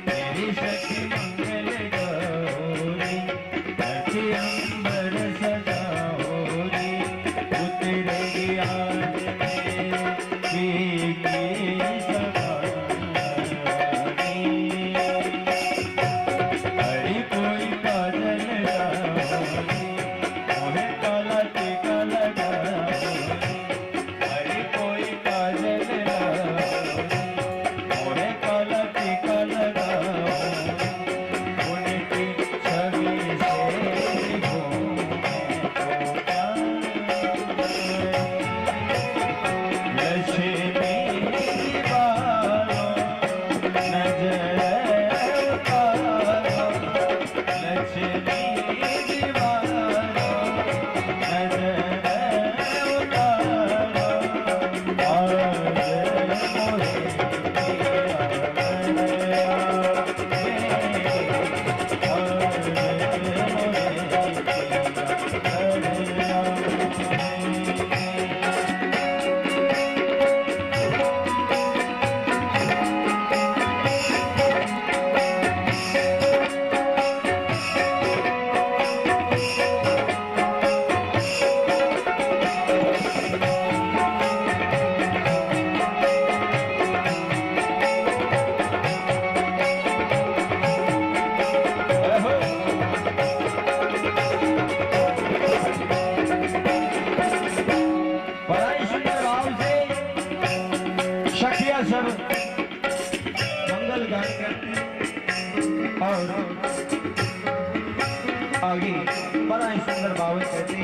मेरी सखी मंगल गौरी, धरती अंबर सजाओरी, उतरेगी आज मेरी की सवारी। हरि कोई काजल लाओरी, मोहे काला टीका लगाओरी। हरि कोई काजल लाओरी, मोहे काला टीका लगाओरी। उनकी छवि से देखूं मैं तो प्यार। लक्ष्मी वालों नजर उतारो, लक्ष्मी वालों नजर उतारो, आज मोहे पिया घर आज मोहे पिया घर बड़ा ही सुंदर भाव से सखिया सब मंगल गान करते और आगे बड़ा ही सुंदर भाव कहते।